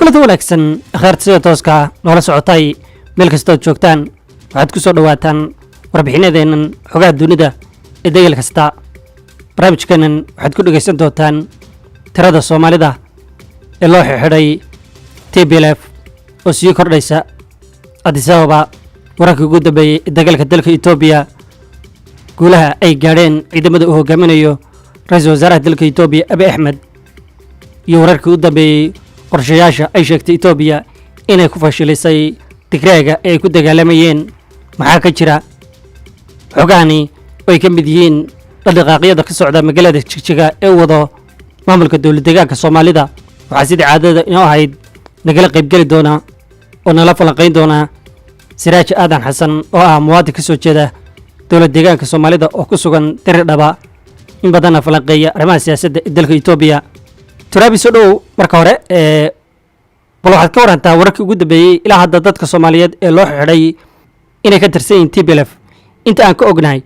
Kulanti wanaagsan, akhyaarta sida tooska noola socotay, meel kastood joogtaan, waxaad ku soo dhowaataan warbixinadeennan xogaha dunida ee degel kasta. Barnaamijkeennan waxaad ku dhegaysan doontaan tirada Soomaalida ee loo xidhay TPLF oo sii kordhaysa, Addis Ababa, wararkii ugu dambeeyey ee dagaalka dalka Etoobiya, guulaha ay gaadheen ciidamada uu hogaaminayo ra-iisul wasaaraha dalka Etoobiya Abiy Axmed, iyo wararkii u dambeeyey qorshayaasha ay sheegtay Etoobiya inay ku fashilisay Tigreega ee ay ku dagaalamayeen. Maxaa ka jira xogahani oo ay ka mid yihiin dhaqdhaqaaqyada ka socda magaalada Jigjiga ee u wado maamulka dowlad deegaanka Soomaalida? Waxaa sidii caadada inoo ahayd nagala qaybgeli doona oo nala falanqayn doona Siraaj Aadan Xasan oo ah muwaadin ka soo jeeda dowlad deegaanka Soomaalida oo ku sugan Diridhaba, in badanna falanqeeya arrimaha siyaasadda ee dalka Etoobiya. Turaabi, soo dhowow. Marka hore, bal waxaad ka warantaa wararkii ugu dambeeyey ilaa hadda dadka Soomaaliyeed ee loo xidhay inay ka tirsan yihiin TPLF, inta aan ka ognahay.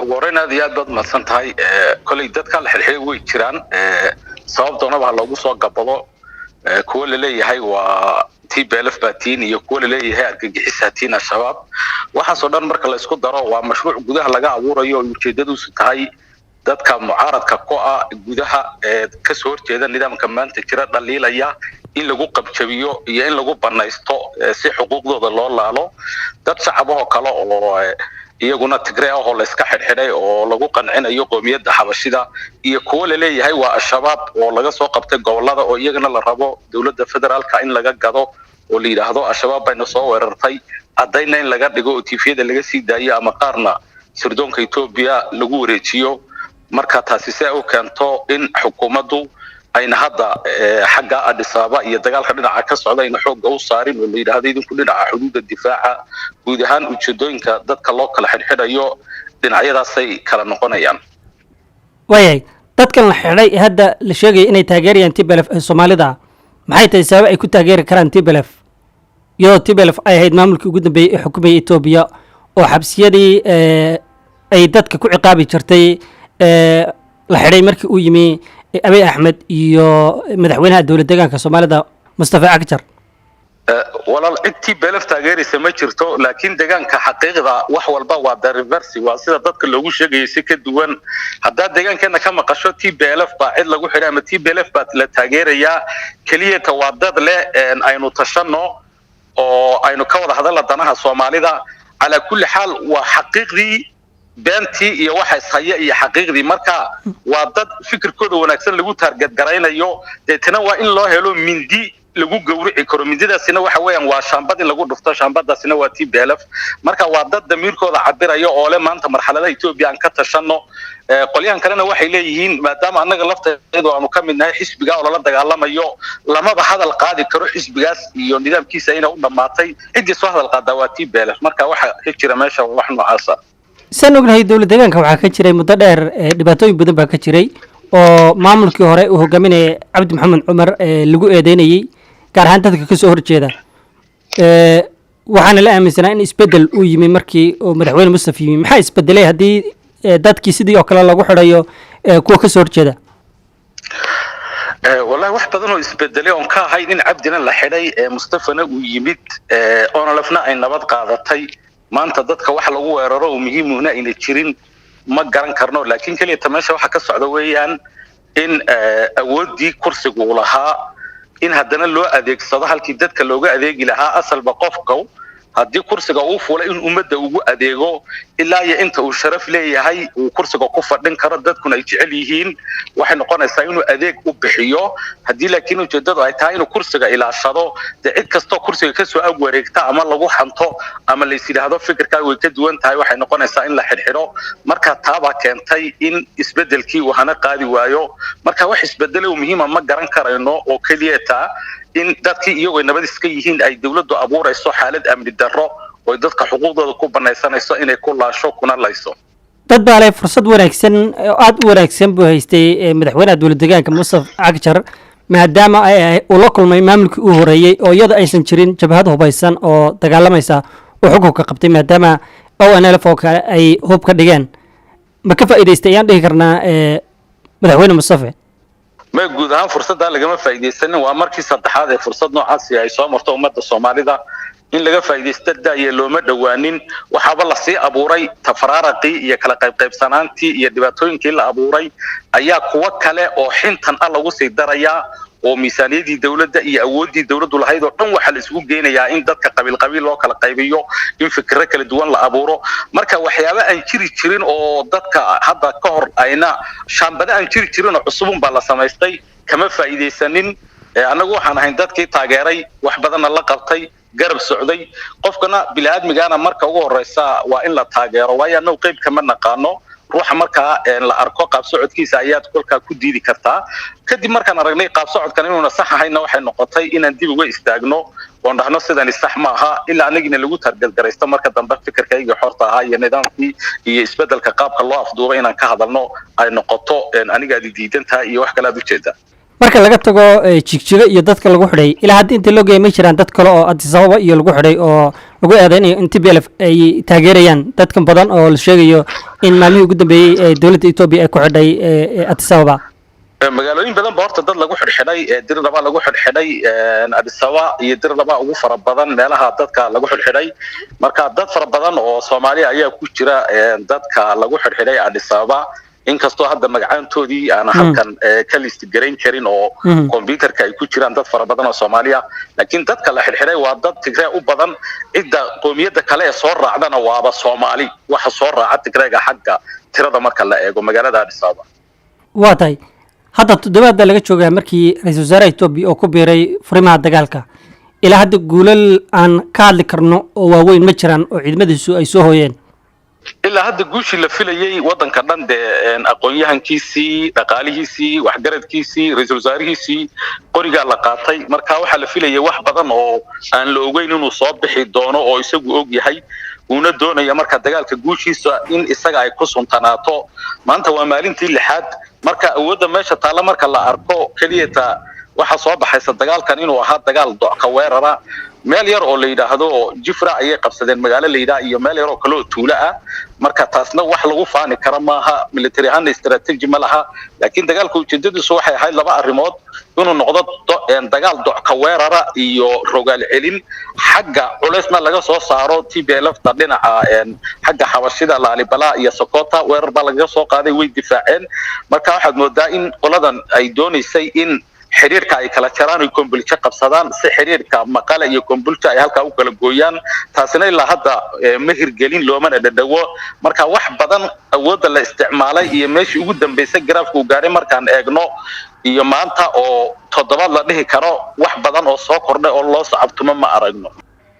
Ugu horreyn, aad iyo aad baad mahadsan tahay. Koley dadka la xidhxidhay way jiraan, sabab doonaba ha loogu soo gabado. Kuwo laleeyahay waa TPLF baatiin iyo kuwo laleeyahay argagixis hatiin Al-Shabaab, waxaasoo dhan marka la isku daro waa mashruuc gudaha laga abuurayo oo ujeedadiisu tahay dadka mucaaradka ku ah gudaha ee kasoo horjeeda nidaamka maanta jira, dhaliilaya, in lagu qabjabiyo iyo in lagu banaysto si xuquuqdooda loo laalo. Dad shacabahoo kale oo iyaguna Tigree ahoo layska xidhxidhay oo lagu qancinayo qoomiyadda Xabashida, iyo kuwo laleeyahay waa Al-Shabaab oo laga soo qabtay gobolada oo iyagana la rabo dowladda federaalka in laga gado oo la yidhaahdo Al-Shabaab bayna soo weerartay, caddayna in laga dhigo oo TV-yada laga sii daayo ama qaarna sirdoonka Etoobiya lagu wareejiyo. Marka taasi si ay u keento in xukuumaddu ayna hadda xagga Addis Ababa iyo dagaalka dhinaca ka socda ayna xoogga u saarin oo la yidhaahdo idinku dhinaca xuduudda difaaca. Guud ahaan ujeedooyinka dadka loo kala xidhxidhayo dhinacyadaasay kala noqonayaan. Waayahay, dadkan la xidhay ee hadda la sheegaya inay taageerayaan TPLF ee Soomaalida, maxay tahay sabab ay ku taageeri karaan TPLF, iyadoo TPLF ay ahayd maamulkii ugu dambeeyey ee xukumayay Etoobiya oo xabsiyadii ay dadka ku ciqaabi jirtay la xidhay markii uu yimi Abiy Axmed iyo madaxweynaha dowlad deegaanka Soomaalida Mustafa Cagjar? Walaal, cid TPLF taageeraysa ma jirto, laakiin deegaanka xaqiiqda wax walba waa the reverse, waa sida dadka loogu sheegayay si ka duwan. Haddaad deegaankeena ka maqasho TPLF baa cid lagu xidhay ama TPLF baa la taageerayaa, keliyata waa dad leh aynu tashanno oo aynu ka wada hadalla danaha Soomaalida. Calaa kulli xaal, waa xaqiiqdii beentii iyo waxa ishaya iyo xaqiiqdii. Marka waa dad fikirkooda wanaagsan lagu target garaynayo, deetana waa in loo helo mindi lagu gowrici karo. Mindidaasina waxa weeyaan waa shaambad in lagu dhufto, shaambadaasina waa TPLF. Marka waa dad damiirkooda cabiraya oo le maanta marxaladaha Etoobiya aan ka tashanno. Qolyahan kalena waxay leeyihiin maadaama annaga lafteedu aanu ka mid nahay xisbiga oo lala dagaalamayo, lamaba hadal qaadi karo xisbigaas iyo nidaamkiisa inay u dhammaatay. Ciddii soo hadal qaadaa waa TPLF. Marka waxa ka jira meesha wax noocaasa. Saan ognahay, dowlad deegaanka waxaa ka jiray muddo dheer dhibaatooyin badan baa ka jiray oo maamulkii hore uu hogaaminayay Cabdi Maxamed Cumar lagu eedeynayey, gaar ahaan dadka kasoo horjeeda. Waxaana la aaminsanaa in isbedel uu yimi markii uu madaxweyne Mustafa yimi. Maxaa isbedelay haddii dadkii sidii oo kale lagu xidhayo kuwa kasoo horjeeda? Wallahi, wax badan oo isbedelay oon ka ahayn in Cabdina la xidhay, Mustafana uu yimid, ONLF-na ay nabad qaadatay, maanta dadka wax lagu weeraro oo muhiimuna ayna jirin, ma garan karno. Laakiin keliya ta meesha waxa ka socda weeyaan in awooddii kursigu uu lahaa in haddana loo adeegsado halkii dadka looga adeegi lahaa. Asalba qofka haddii kursiga uu fulay in ummadda ugu adeego ilaa iyo inta uu sharaf leeyahay uu kursiga ku fadhin karo, dadkuna ay jecel yihiin, waxay noqonaysaa inuu adeeg u bixiyo. Haddii laakiin ujeedadu ay tahay inuu kursiga ilaashado, dee cid kastoo kursiga kasoo ag wareegta ama lagu xanto ama lais yidhaahdo fikirkaaga way ka duwan tahay, waxay noqonaysaa in la xidhxidho. Marka taabaa keentay in isbedelkii uu hana qaadi waayo. Marka wax isbedelo muhiima ma garan karayno, oo keliya taa in dadkii iyagoo nabad iska yihiin ay dawladdu abuurayso xaalad amni darro oo dadka xuquuqdooda ku banaysanayso inay ku laasho kuna layso. Dad baa leh fursad wanaagsan oo aada u wanaagsan buu haystay madaxweynaha dowlad deegaanka Mustaf Cagjar, maadaama uu la kulmay maamulkii uu horeeyey oo iyada aysan jirin jabhad hubaysan oo dagaalamaysa oo xukunka qabtay, maadaama ONLF oo kale ay hub ka dhigeen. Ma ka faa'iidaystay ayaan dhihi karnaa madaxweyne Mustafe? Ma guud ahaan fursaddaa lagama faa'iidaysanin. Waa markii saddexaad ee fursad noocaasi ay soo marto ummadda Soomaalida. In laga faa'iidaysta da'ye looma dhowaanin. Waxaaba lasii abuuray tafaraaraqii iyo kala qaybqaybsanaantii iyo dhibaatooyinkii la abuuray ayaa kuwo kale oo xintan ah lagu sii darayaa, oo miisaaniyadii dowladda iyo awooddii dowladdu lahayd oo dhan waxaa la isugu geynayaa in dadka qabiil qabiil loo kala qaybiyo, in fikirro kala duwan la abuuro. Marka waxyaaba aan jiri jirin oo dadka hadda ka hor ayna shaambada aan jiri jirin oo cusubun baa la samaystay. Kama faa'iidaysanin. Annagu waxaan ahayn dadkii taageeray, wax badanna la qabtay, garab socday. Qofkana bini'aadmigaana marka ugu horeysa waa in la taageero, waayo annagu qeyb kama naqaano. Ruuxa markaa la arko qaab socodkiisa ayaad kolkaa ku diidi kartaa. Kadib markaan aragnay qaab socodkan inuuna sax ahayna, waxay noqotay inaan dib uga istaagno oon dhahno sidani sax ma aha, ilaa anagina lagu target-garaysto marka dambe fikirkaygii xorta ahaa iyo nidaamkii iyo isbedelka qaabka loo afduubay inaan ka hadalno ay noqoto anigaad diidan tahay iyo wax kale aad ujeedaa. Marka laga tago Jigjigo iyo dadka lagu xidhay, ilaa hadda inta loo geeyay ma jiraan dad kale oo Addis Ababa iyo lagu xidhay oo lagu eedeynayo in TPLF ay taageerayaan, dadkan badan oo la sheegayo in maalmihii ugu dambeeyey ee dowladda Etoobiya ay ku xidhay Addis Ababa? Magaalooyin badan ba horta dad lagu xidhxidhay. Dirdaba lagu xidhxidhay, Addis Ababa iyo Dirdaba ugu fara badan meelaha dadka lagu xidhxidhay. Marka dad fara badan oo Soomaaliya ayaa ku jira dadka lagu xidhxidhay Addis Ababa, inkastoo hadda magacaantoodii aan halkan ka list garayn karin oo computerka ay ku jiraan dad fara badan oo Soomaaliya. Laakiin dadka la xidhxidhay waa dad Tigree u badan. Cidda qoomiyadda kale ee soo raacdana waaba Soomaali, waxa soo raaca Tigreega xagga tirada marka la eego magaalada Addis Ababa. Waa tahay. Hadda toddobaad baa laga joogaa markii ra-iisul wasaaraha Etoobiya oo ku biiray furimaha dagaalka. Ilaa hadda guulal aan ka hadli karno oo waaweyn ma jiraan oo ciidamadiisu ay soo hooyeen? Ilaa hadda guushii la filayey waddanka dhan dee aqoon-yahankiisii, dhaqaalihiisii, waxgaradkiisii, ra-iisul wasaarihiisii qorigaa la qaatay. Marka waxaa la filayay wax badan oo aan la ogeyn inuu soo bixi doono oo isagu og yahay, uuna doonaya marka dagaalka guushiisa in isaga ay ku suntanaato. Maanta waa maalintii lixaad. Marka awoodda meesha taalla marka la arko keliyata, waxaa soo baxaysa dagaalkan inuu ahaa dagaal docka weerara. Meel yar oo la yidhaahdo Jifra ayay qabsadeen, magaalo la yidhaah, iyo meel yar oo kale oo tuulo ah. Marka taasna wax lagu faani kara maaha, military ahaanna strategy ma laha. Laakiin dagaalka ujeedadiisu waxay ahayd laba arrimood: inuu noqdo dagaal docka weerara iyo rogaal celin, xagga culeysna laga soo saaro TPLF-ta dhinaca xagga Xabashida. Laalibala iyo Sokota weerar baa lagaga soo qaaday, way difaaceen. Marka waxaad moodaa in qoladan ay doonaysay in xiriirka ay kala jaraan oy Kombolcha qabsadaan, si xiriirka Maqale iyo Kombolcha ay halkaa u kala gooyaan. Taasina ilaa hadda ma hirgelin, loomana dhadhawo. Marka wax badan awoodda la isticmaalay iyo meeshii ugu dambeysay garaafka uu gaadhay markaan eegno iyo maanta oo toddobaad la dhihi karo, wax badan oo soo kordhay oo loo sacabtumo ma aragno.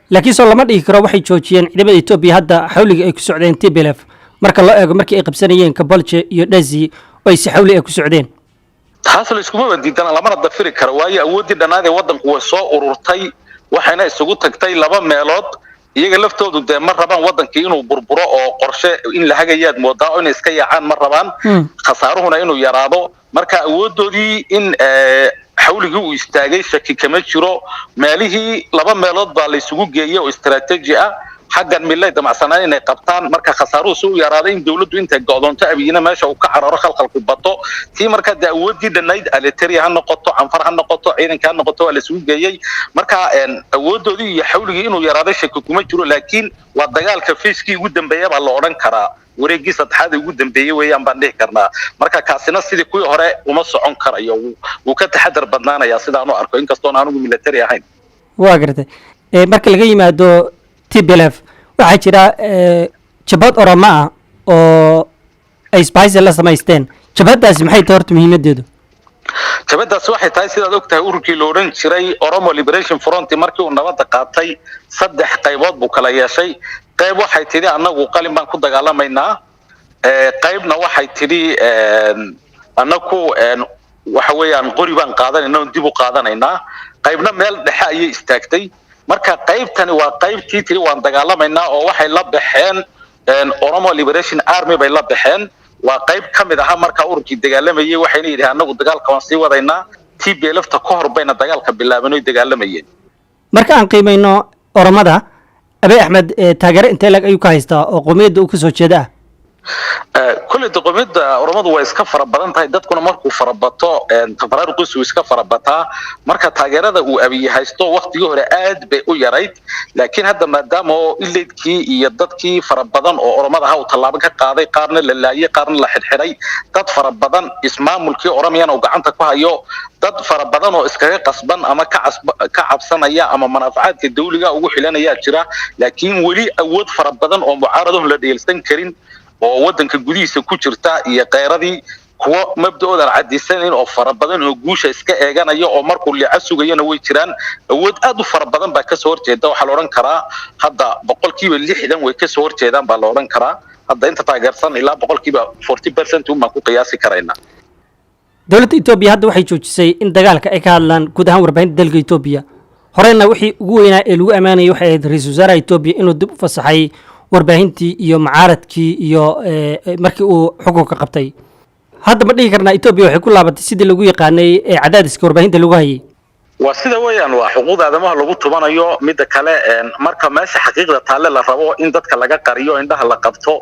Laakiin soo lama dhihi karo waxay joojiyeen ciidamada Etoobiya hadda xawliga ay ku socdeen TPLF, marka loo eego markii ay qabsanayeen Kombolcha iyo Dessie oo ay si xawli ay ku socdeen? Taas la iskuma diidana, lamana dafiri karo, waayo awooddii dhannaad ee waddanku way soo ururtay, waxayna isugu tagtay laba meelood. Iyaga laftoodu dee ma rabaan waddankii inuu burburo oo qorshe in la hagayaad moodaa oo inay iska yaacaan ma rabaan, khasaaruhuna inuu yaraado. Marka awooddoodii in xawligii uu istaagay shaki kama jiro. Meelihii laba meelood baa la isugu geeyey oo istaraatiiji ah. Xaggan milay damacsanaan inay qabtaan, marka khasaaruhu si u yaraaday in dawladdu intay go'doonto, Abiyina meesha uu ka cararo, khalkhalku bato tii. Marka dee awooddii dhannayd, Aliteri ha noqoto, Canfar ha noqoto, ciidanka ha noqoto, waa la isugu geeyey. Marka awooddoodii iyo xawligii inuu yaraaday shaki kuma jiro, laakiin waa dagaalka phase-kii ugu dambeeya baa la odhan karaa. Wareeggii saddexaad ee ugu dambeeyey weeyaan baan dhihi karnaa. Marka kaasina sidii kuwii hore uma socon karayo, wuu ka taxadar badnaanayaa sidaan u arko, inkastoon anigu military ahayn. Waa gartay. Marka laga yimaado TPLF, waxaa jira jabhad Oroma ah oo ay isbahaysi la samaysteen. Jabhaddaasi maxay tahay horta muhiimaddeedu? Jabhadaasi waxay tahay, sidaad og tahay, ururkii la odhan jiray Oromo Liberation Front markii uu nabadda qaatay saddex qaybood buu kala yeeshay. Qayb waxay tidhi annagu qalin baan ku dagaalamaynaa, qaybna waxay tidhi annagu waxa weeyaan qori baan qaadanayna oon dib u qaadanaynaa, qaybna meel dhexe ayay istaagtay. Marka qaybtani waa qaybtii tidhi waan dagaalamaynaa, oo waxay la baxeen Oromo Liberation Army bay la baxeen. Waa qayb ka mid ahaa markaa ururkii dagaalamayay, waxayna yidhi annagu dagaalka waan sii wadaynaa. TPLF-ta ka hor bayna dagaalka bilaabeen oy dagaalamayeen. Marka aan qiimayno Oromada, Abiy Axmed taageero intee lag ayuu ka haystaa oo qowmiyadda uu ka soo jeeda ah? Kulley qoomiyadda Oromadu waa iska fara badan tahay, dadkuna markuu farabato tafaraaruqiisu iska farabataa. Marka taageerada uu Abiy haysto waqtigii hore aad bay u yarayd, laakiin hadda maadaama oo ileydkii iyo dadkii fara badan oo Oromada ahaa uu tallaabo ka qaaday, qaarna la laayay, qaarna la xidhxidhay, dad fara badan ismaamulkii Oromiyana uu gacanta ku hayo, dad fara badan oo iskaga qasban ama ka cabsanaya ama manaafacaadka dawliga ugu xilanayaa jira. Laakiin weli awood fara badan oo mucaaradahu la dheelsan karin oo waddanka gudihiisa ku jirta iyo kheyradii kuwo mabda'oodan cadisanayn oo fara badan oo guusha iska eeganaya oo markuu liica sugayana way jiraan. Awood aad u fara badan baa kasoo horjeeda. Waxaa la odhan karaa hadda 60% way kasoo horjeedaan baa la odhan karaa. Hadda inta taageersan ilaa 40% un baan ku qiyaasi karaynaa. Dowladda Etoobiya hadda waxay joojisay in dagaalka ay ka hadlaan guud ahaan warbaahinta dalka Etoobiya. Horeyna wixii ugu weynaa ee lagu ammaanayay waxay ahayd ra-iisul wasaaraha Etoobiya inuu dib u fasaxay warbaahintii iyo mucaaradkii iyo markii uu xukunka qabtay. Hadda ma dhihi karnaa Etoobiya waxay ku laabatay sidii lagu yaqaanay ee cadaadiska warbaahinta lagu hayay? Waa sida weeyaan, waa xuquuqda aadamaha lagu tubanayo. Midda kale, marka meesha xaqiiqda taalle la rabo in dadka laga qariyo, indhaha la qabto,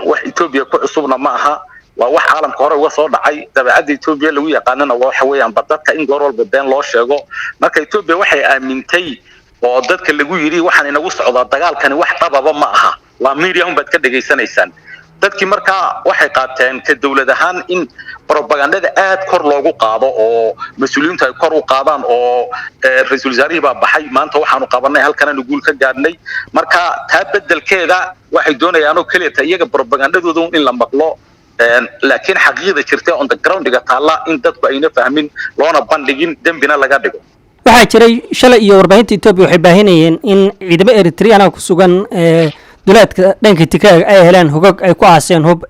wax Etoobiya ku cusubna ma aha, waa wax caalamka hore uga soo dhacay. Dabeecadda Etoobiya lagu yaqaanana waa waxa weeyaan ba dadka in goor walba been loo sheego. Marka Etoobiya waxay aamintay oo dadka lagu yidhi waxaan inagu socdaa dagaalkani wax dhababa ma aha, waa media un baad ka dhegaysanaysaan. Dadkii markaa waxay qaateen ka dawlad ahaan in propagandada aad kor loogu qaado oo mas-uuliyiintu ay kor u qaadaan oo ra-iisul wasaarihii baa baxay maanta, waxaanu qabanay halkanaanu guul ka gaadhnay. Marka taa beddelkeeda waxay doonayaan oo keliya ta iyaga propagandadooda in la maqlo, laakiin xaqiiqda jirta on the groundiga taalla in dadku ayna fahmin, loona bandhigin, dembina laga dhigo. Waxaa jiray shalay iyo warbaahinta Etoobiya waxay baahinayeen in ciidamo Eritriana ku sugan duleedka dhanka Tigraaga ay heleen hogag ay ku aaseen hub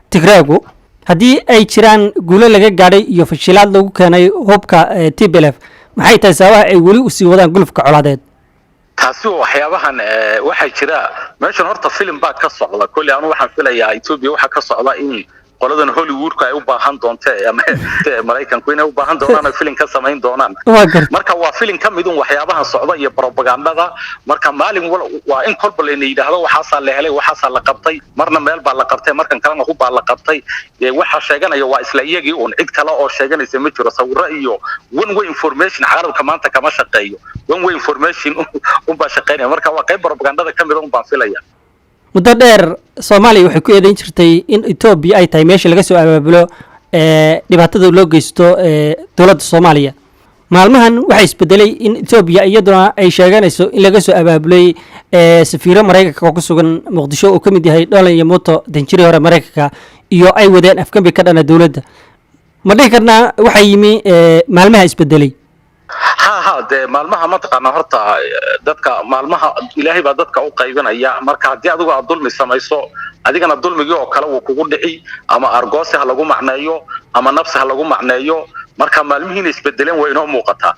Tigraagu. Haddii ay jiraan guulo laga gaadhay iyo fashilaad lagu keenay hubka TPLF, maxay tahay sababaha ay weli usii wadaan gulufka colaadeed? Taasi waa waxyaabahan waxaa jira meeshan horta filim baa ka socda. Kolley anu waxaan filayaa Etoobiya waxaa ka socda in qoladan Hollywoodka ay u baahan doonto ama Maraykanku inay u baahan doonaan ay filim ka samayn doonaan. Waa garta. Marka waa filim ka mid un waxyaabahan socda iyo propagandada. Marka maalin wal waa in kolba layna yidhaahdo waxaasaa la helay, waxaasaa la qabtay, marna meel baa la qabtay, markan kalena hub baa la qabtay. Waxa sheeganaya waa isla iyagii un, cid kale oo sheeganaysa ma jiro. Sawirro iyo one way information caalamka maanta kama shaqeeyo, one way information unbaa shaqeynaya. Marka waa qayb propagandada ka mid un baan filaya. Muddo dheer Soomaaliya waxay ku eedeyn jirtay in Etoobiya ay tahay meesha laga soo abaabulo dhibaatada loo geysto dowladda Soomaaliya. Maalmahan waxaa isbedelay in Etoobiya iyaduna ay sheeganayso in laga soo abaabulay safiiro Maraykanka oo ku sugan Muqdisho oo ka mid yahay Donald Yamamoto, danjirii hore Maraykanka, iyo ay wadeen afkambi ka dhana dowladda. Ma dhihi karnaa waxaa yimi maalmaha isbedelay? Ha, dee maalmaha mataqaanaa horta dadka maalmaha Ilaahay baa dadka u qaybinaya. Marka haddii adigu aad dulmi samayso, adigana dulmigii oo kale wuu kugu dhici, ama argoosi ha lagu macneeyo ama nafsi ha lagu macneeyo. Marka maalmihiina isbedeleen way inoo muuqataa.